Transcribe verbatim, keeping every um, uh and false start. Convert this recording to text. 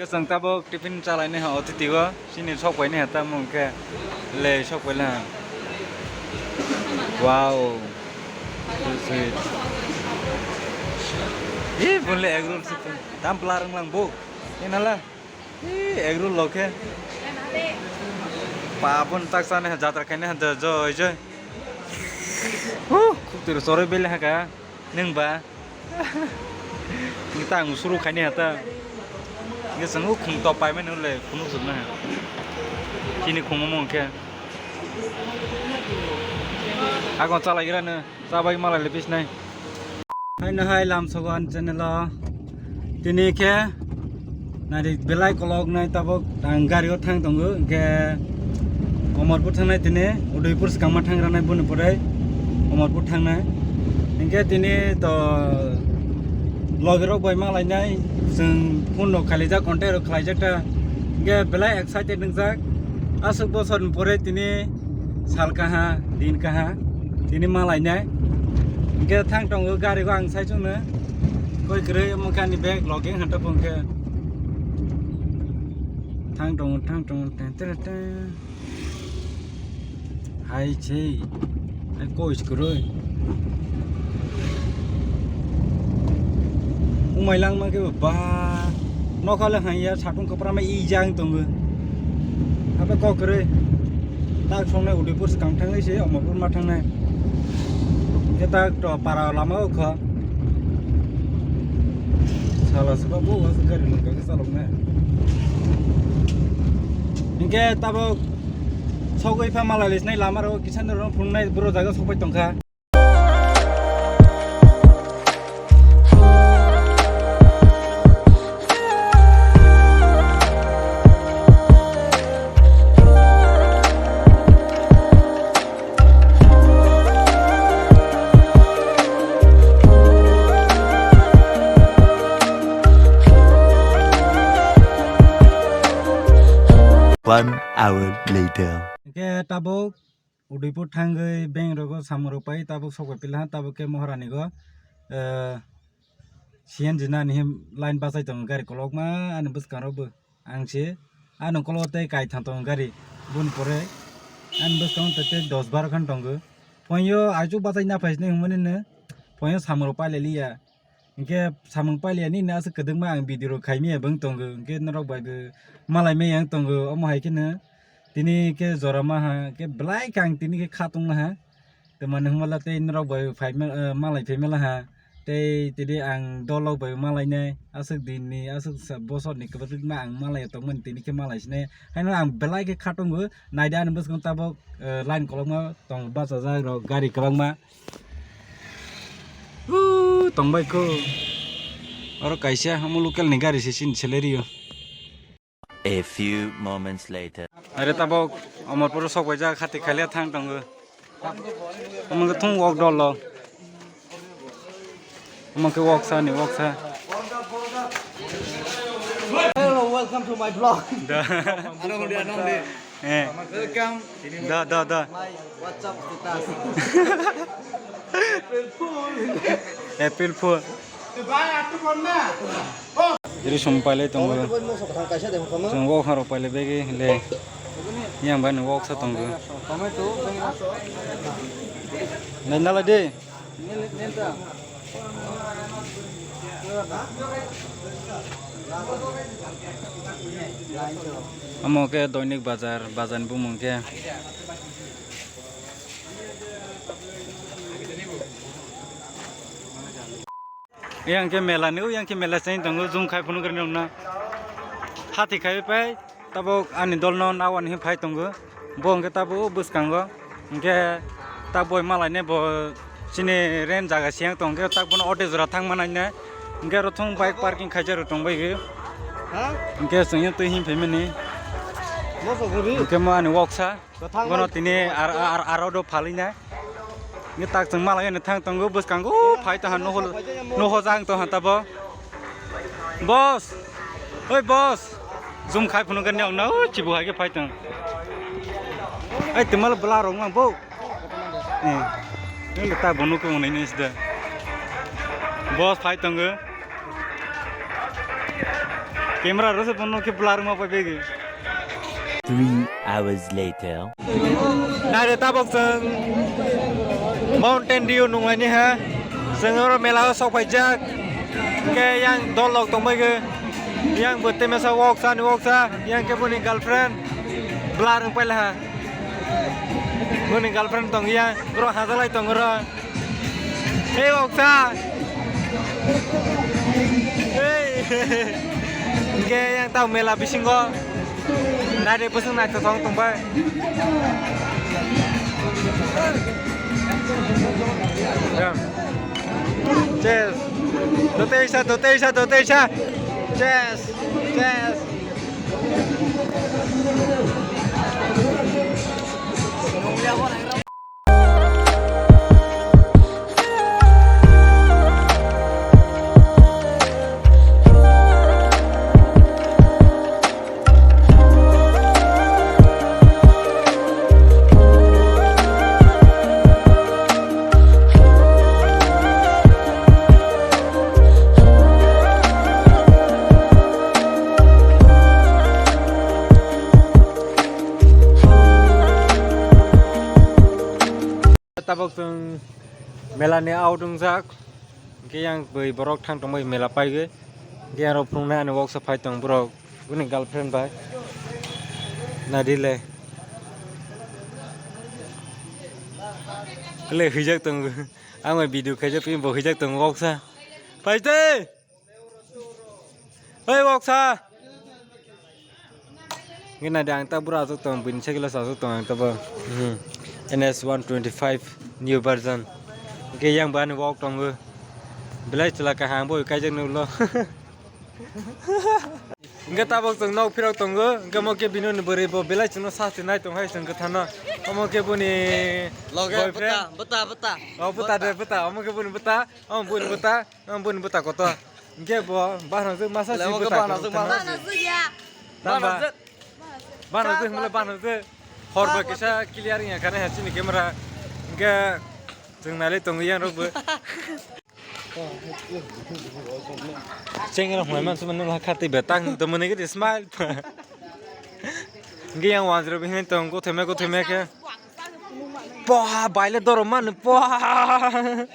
Chwng tabuk tiffin chalainai ha otiti o, chini sok painai ha tamo hwnkhe le sok paila ha. Wow. So sweet. Ee, bunle egg roll se tong. Dam pla rwnglang bo. Ee, nala. Ee, egg roll lokhe. Pa, bun tak chani ha jatra khainai ha joi joi. Huh, khuk twi rw chorwi bele ha ka. Nwng ba? Ngi ta ang suru khaini hata. Ngi chwng o khum top paimani le phunuk jwkna. Chini khum omo hwnkhe. Agon chalai gira no, chabai malai le bisnai. Haino hai lam sogo ani channel o. Tini khe nari belai kolok nai tabuk ang gari o thang tongo, hwnkhe Omorpur thangnai tini, Udaipur swkangma thang ranai boni pore Omorpur thangnai. Hwnkhe tini to logi rok bai malainai, chwng phone rok khailaijak, contact rok khailaijak ta. Hwnkhe belai excited wngjak. Aswk bosor ni pore tini sal kaha, din kaha, tini malainai. Hwnkhe thang tongo gari o ang sai chwngno. Koi kwrwi omo khe ani bag logi hwnta bo hwnkhe. Thang tongo, thang tongo, ten, ten, ten. Hai sei. Hai koi kwrwi. Umai langma khe ba. Nokha le haiya satung kwpra ma ijang tongo. Abo kok kwrwi. Tak songnai Udaipur swkang thangnai se Omorpur ma thangnai. Khe tak to para lama o kha. Sala swkang bo was gari nokha khe chaloknai. Hinkhe tabuk sogwi pha mala lisnai lama rok kisa norok phunuknai boro jaga sokbai tongkha. One hour later. Hingke tabuk Udaipur thangwi bank rogo samung rok pai tabuk sokbai pila tabuk khe Maharani go, eh, C N G nani hem line bachai tongo gari kolokma ani bwskango bo ang se ano kolo tei kaitham tongo gari boni pore ani bwskango tei tei dos baro khan tongo phoingo aichuk bachai naphai sini hwnmani no phoingo samung rok pailai liya. Hinkhe samung pailiya nini aswk kwdwkma ang video rok khaimaya bwng tongo, hinkhe norok bai bo malai maya wng tongo, omo hai kheno tini khe jora maha khe belai khe ang tini khe kha tonglaha. Tamani hwnmala tei norok bai phai ma-, eh, malai phai malaha, tei tini ang dol rok bai malainai, aswk din ni, aswk sa-, bosor ni kwbangma ang malai tongmani tini khe malai sinai. Haino ang belai khe kha tongo, naidi ani bwskango tabuk, eh, line kolokma tong bachajak rok gari kwbangma. Ooh, tongbai kho. Oro kaisa omo local ni gari se chini salary o. A few moments later. Are tabok Omorpur o sok baijak hati khalia thang tongo. Omo khe thung wok dol lo. Omo khe wok sa ni wok sa. Hello, welcome to my vlog. Da. Ano hodi, ano hodi. Eh. Welcome. Da, da, da. My WhatsApp status. April Fool. April Fool. Iri sum pailai tongo. Chwng wok harok pailai begi le. Yang bai no wok sa tongo. Nai nala de. Omo khe doinik bazar, bazar ni bumung khe. Yang khe mela ni, yang khe mela chai tongo, jum khai phunuk rok na. Hati khai pai. Tabuk ani dol no nawani phai tongo. Bo hwnkhe tabuk o bwskango. Hwnkhe tabuk boi malaine bo chini rent jaga siyang tong khe tabuk bono auto jora thang manai ne. Hwnkhe aro thung bike parking khaijak rok tong bai khe. Ha? Hwnkhe chwng twi him phaimani. Mosok guri. Hwnkhe mo ani woksa. Bono tini ar, ar, ar, aro do phalwi na. Nge tak chwng malai ani thang tongo bwskango phai tong ha noho, noho jang tong ha tabo. Boss. Oi boss. Jum khai phunuk gani ang na chibu hai ke phai tong. Ai timal bla rong mang bo. Eh. Nge ta bono ko nai nai sida. Boss phai tongo. Camera rwse bono khe blur wngma pai begi. Three hours later. Naire tabok chwng Mountain Dew nunglaini ha. Chwng oro mela o sok phaijak. Hwnkhe yang dol rok tongbaikhe. Yang bo temesa woksa ni woksa. Yang khe boni girlfriend. Blur wng paila ha. Boni girlfriend tong yang. Bro hajalai tong oro. Hei, woksa. Hei. Hwnkhe yang tao mela bisingo. Naide bwswk naithothok tongbai. Yang. Cheers. Doteisa, doteisa, doteisa. Cheers. Cheers. Tabok chwng mela ni out wngjak, hwnkhe yang bwi borok thang tongbai mela paigwi, hwnkhe yang rok phunuknai ani woksa phai tong borok bini girlfriend bai. Naidi le. Kle hwijak tongo. Ang bai video khaijak phi bo hwijak tongo woksa. Paite! Oi woksa! Hwnkhe naidi ang ta bura aswk tong, bini cycle o aswk tong ang ta bo. Hmm. N S one twenty-five new version. Hwnkhe yang bo ani wok tongo. Belai chwla kaham bo kaijak nuklo. Hwnkhe tabok chwng nok phirok tongo, hwnkhe omo khe bini bwrwi bo belai chwngno sasti nai tong hai chwng kwthano. Omo khe boni loge boyfriend. Bwta, bwta, bwta. Oh, bwta de, bwta. Omo khe boni bwta, omo boni bwta, omo boni bwta kotor. Hwnkhe bo bahanajwk masa si bwta kotor. Bahanajwk ya. Tamba. Bahanajwk. Bahanajwk hwnle bahanajwk. Hor bai kisa clear wngya kha nai ha chini camera. Hwnkhe chwng nailai tongo yang rok bo. Chengero hwnwi mansa mano la kha tei betang tongmani gede smile. Hwnkhe yang wanjro bihini tong gothome gothome khe. Poha baile doro manu poha.